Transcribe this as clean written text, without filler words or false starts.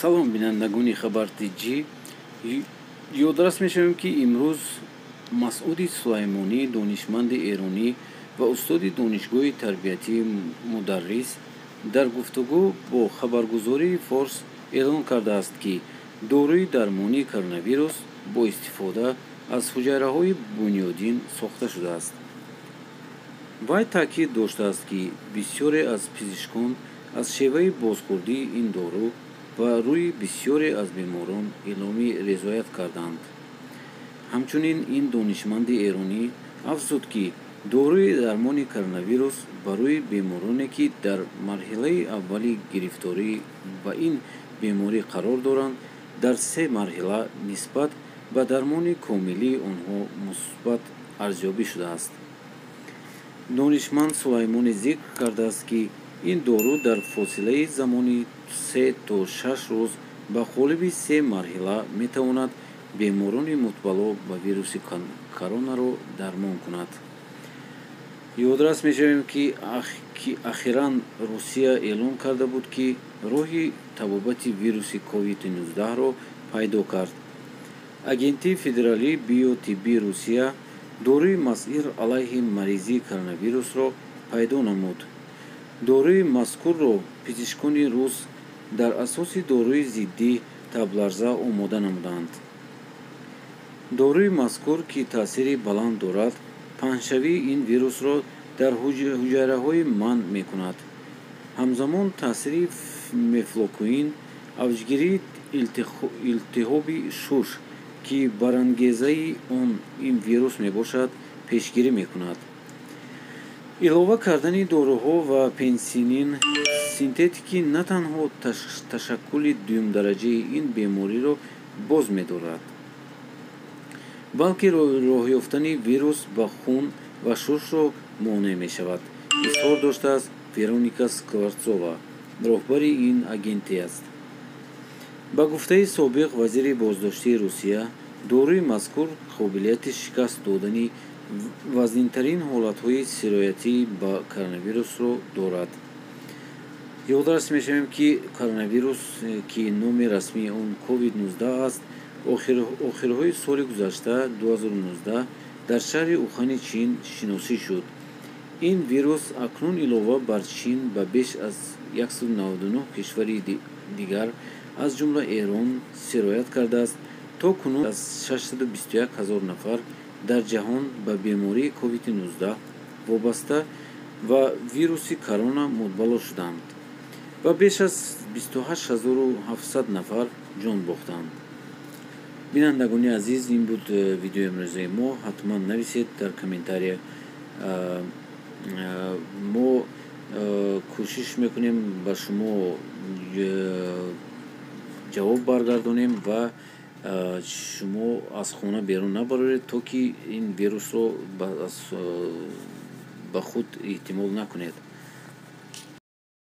Салом, бинандагони Хабар Тҷӣ. Ёдрас мешавем, ки имрӯз Масъуди Сулаймонӣ, донишманди эронӣ ва устоди Донишгоҳи тарбиятии мударрис, дар гуфтугӯ бо хабаргузории Форс эълон кардааст, ки доруи дармонии коронавирус бо истифода аз ҳуҷайраҳои бунёдин сохта шудааст. Вай таъкид доштааст, ки бисёре аз пизишкон аз шеваи бозхӯрдии ин дору ва рӯи бисёре аз беморон эъломи резоят карданд. Ҳамчунин ин донишманди эронӣ афзуд, ки доруи дармони коронавирус барои бемороне, ки дар марҳилаи аввали гирифторӣ ба ин беморӣ қарор доранд, дар се марҳила нисбат ба дармони комилии онҳо мусбат арзёбӣ шудааст. Донишманд Сулаймонӣ зикр кардааст, ки ин дору дар фосилаи замони 3 то 6 рӯз ба қолиби се марҳила метавонад беморони мубтало ба вируси коронаро дармон кунад. Ёдрас мешавем, ки ахиран Русия эълон карда буд, ки роҳи табобати вируси COVID-19-ро пайдо кард. Агентии федералии биотиббии Русия доруи муассир алайҳи маризии коронавирусро пайдо намуд. Доруи мазкурро пизишкони рус дар асоси доруи зидди табларза омода намуданд. Доруи мазкур, ки таъсири баланд дорад, паҳншавии ин вирусро дар ҳуҷайраҳои манъ мекунад. Ҳамзамон таъсири мефлокуин авҷгирии илтиҳоби шуш, ки барангезаи он ин вирус мебошад, пешгирӣ мекунад. Илова кардани доруҳо ва пенисиллини синтетикӣ на танҳо ташаккули дуюмдараҷаи ин бемориро боз медорад, балки роҳёфтани вирус ба хун ва шушро монеъ мешавад, изҳор доштааст Вероника Скворцова, роҳбари ин агентӣ аст. Ба гуфтаи собиқ вазири боздоштии Русия, доруи мазкур қобилияти шикаст додани вазнинтарин ҳолатҳои сироятӣ ба коронавирусро дорад. Ёдрас мешавем, ки коронавирус, ки номи расмии он COVID-19 аст, охирҳои соли гузашта 2019 дар шаҳри Ухани Чин шиносӣ шуд. Ин вирус акнун илова бар Чин ба беш аз 199 кишвари дигар, аз ҷумла Эрон, сироят кардааст. То кунун аз 621 ҳазор нафар дар ҷаҳон ба бемории COVID-19 вобаста ва вируси корона мубтало шуданд ва беш аз 28 700 нафар ҷон бохтанд. Бинандагони азиз, ин буд видеои имрӯзаи мо. Ҳатман нависед дар комментария. Мо кӯшиш мекунем, ба шумо ҷавоб баргардонем ва шумо аз хона берун набароред, то ки ин вирусро ба худ эҳтимол накунед.